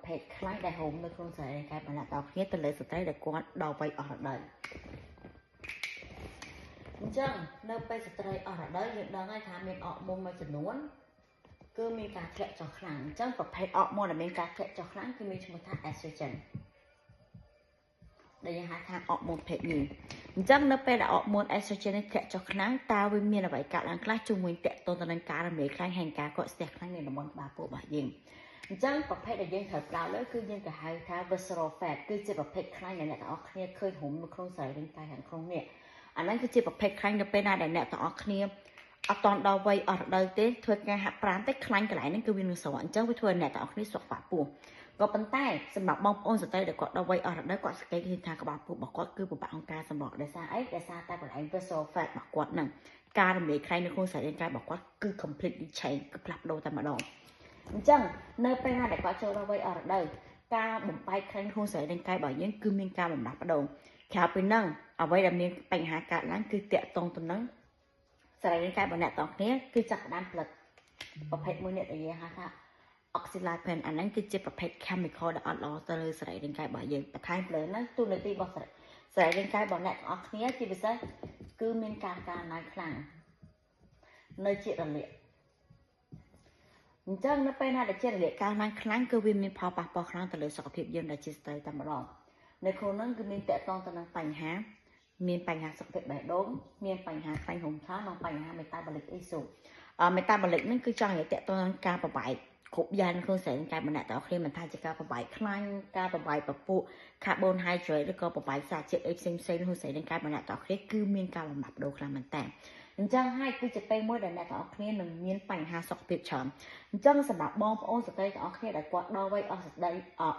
ភេទខ្លាញ់ដែលហូមនៅក្នុងសរីរាង្គកាយរបស់អ្នកទាំងអស់គ្នាទៅលើស្ត្រីដែលគាត់ដល់វ័យអស់រដូវអញ្ចឹងនៅពេលស្ត្រីអស់រដូវយើងដឹងហើយថាមានអរម៉ូនមួយចំនួនគឺមានការធ្លាក់ចុះខ្លាំងអញ្ចឹងប្រភេទអរម៉ូនដែលមានការធ្លាក់ចុះខ្លាំងគឺមានឈ្មោះថា estrogen ដែលយើងហៅថាអរម៉ូនភេទញីអញ្ចឹងនៅពេលដែលអរម៉ូន estrogen នេះធ្លាក់ចុះខ្លាំងតើវាមានអ្វីកើតឡើងខ្លះជុំវិញតកតទៅនឹងការរំលាយខ្លាញ់ហើយការកកស្ទះខ្លាញ់នៅតំបន់ក្បាលពោះរបស់យើងអញ្ចឹងប្រភេទដែលយើងត្រូវផ្ដោតលើគឺយើងក៏ហៅថា visceral fat គឺជាប្រភេទខ្លាញ់ដែលអ្នកទាំងអស់គ្នាឃើញរុំនៅក្នុងសរីរាង្គកាយខាងក្នុងនេះអាហ្នឹងគឺជាប្រភេទខ្លាញ់នៅពេលណាដែលអ្នកទាំងអស់គ្នាអត់តន់ដល់វ័យអស់រដូវទេធ្វើការហាត់ប្រាណទេខ្លាញ់កន្លែងហ្នឹងគឺវានឹងស្រកអញ្ចឹងវាធ្វើឲ្យអ្នកទាំងអស់គ្នាស្រកក្បាលពោះក៏ប៉ុន្តែសម្រាប់បងប្អូនស្ត្រីដែលគាត់ដល់វ័យអស់រដូវគាត់សង្កេតឃើញថាក្បាលពោះរបស់គាត់គឺពិបាកក្នុងការសម្រកដោយសារអីដោយសារតែកន្លែង visceral fat របស់គាត់ហ្នឹងការរំលាយខ្លាញ់នៅក្នុងសរីរាង្គកាយរបស់គាត់គឺ completely change គឺផ្លាស់ប្ដូរតែម្ដងអញ្ចឹងនៅពេលណាដែលគាត់ចូលដល់វ័យអស់រដូវការបំបែកខ្លាញ់ក្នុងសរីរាង្គកាយរបស់យើងគឺមានការបំលាស់ប្ដូរក្រៅពីហ្នឹងអ្វីដែលមានបញ្ហាកើតឡើងគឺតាក់ទងទៅនឹងសរីរាង្គកាយរបស់អ្នកទាំងគ្នាគឺចាប់ផ្ដើមផលិតប្រភេទមួយនេះដែលយើងហៅថា oxylipin អាហ្នឹងគឺជាប្រភេទ chemical ដែលអត់ល្អទៅលើសរីរាង្គកាយរបស់យើងបន្ថែមលើហ្នឹងទូនាទីរបស់សរីរាង្គកាយរបស់អ្នកទាំងអស់គ្នាជាពិសេសគឺមានការកើនឡើងខ្លាំងនៅជាតិរលាកអញ្ចឹងនៅពេលណាដែលជាតិរលាកកើនឡើងខ្លាំងគឺវាមានផលប៉ះពាល់ខ្លាំងទៅលើសុខភាពយើងដែលជាស្ត្រីតែម្ដងនៅក្នុងហ្នឹងគឺមានតកតងទៅនឹងបញ្ហាមានបញ្ហាសុខភាពបេះដូងមានបញ្ហាខ្លាញ់រុំឆានិងបញ្ហា metabolic issue អឺ metabolic ហ្នឹងគឺចង់និយាយតកតងនឹងការប្របែកគ្រប់យ៉ាងក្នុងសរីរាង្គកាយម្នាក់ទាំងអស់គ្នាមិនថាជាការប្របែកខ្លាញ់ការប្របែកពពួក carbohydrate ឬក៏ប្របែកសារជាតិអីផ្សេងផ្សេងក្នុងសរីរាង្គកាយម្នាក់ទាំងអស់គ្នាគឺមានការបំលាស់ប្ដូរខ្លាំងមែនតើអញ្ចឹងហើយគឺជាពេលមួយដែលអ្នកទាំងអស់គ្នានឹងមានបញ្ហាសុខភាពច្រើនអញ្ចឹងសម្រាប់បងប្អូនស្ត្រីទាំងអស់គ្នាដែលគាត់ដល់វ័យអស់ស្ដី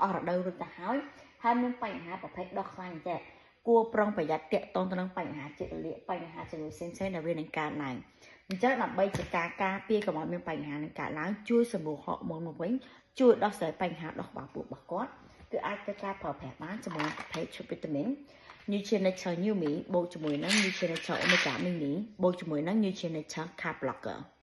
អស់រដូវរួចទៅហើយហើយមានបញ្ហាប្រភេទដោះខ្លាញ់ចេះគួរប្រុងប្រយ័ត្នតាក់ទងទៅនឹងបញ្ហាជាតិរលាកបញ្ហាជំងឺផ្សេងៗដែលវានឹងកើតឡើងអញ្ចឹងដើម្បីជាការការពារកុំឲ្យមានបញ្ហានឹងកើតឡើងជួយសម្រួលហរម៉ូនមកវិញជួយដោះស្រាយបញ្ហាដោះក្បាលពោះរបស់គាត់គឺអាចធ្វើការប្រើប្រាស់បានជាមួយនឹងប្រភេទឈុតវីតាមីន Nutrinature Numi បូកជាមួយនឹង Nutrinature Omega Mini បូកជាមួយនឹង Nutrinature Carb Blocker។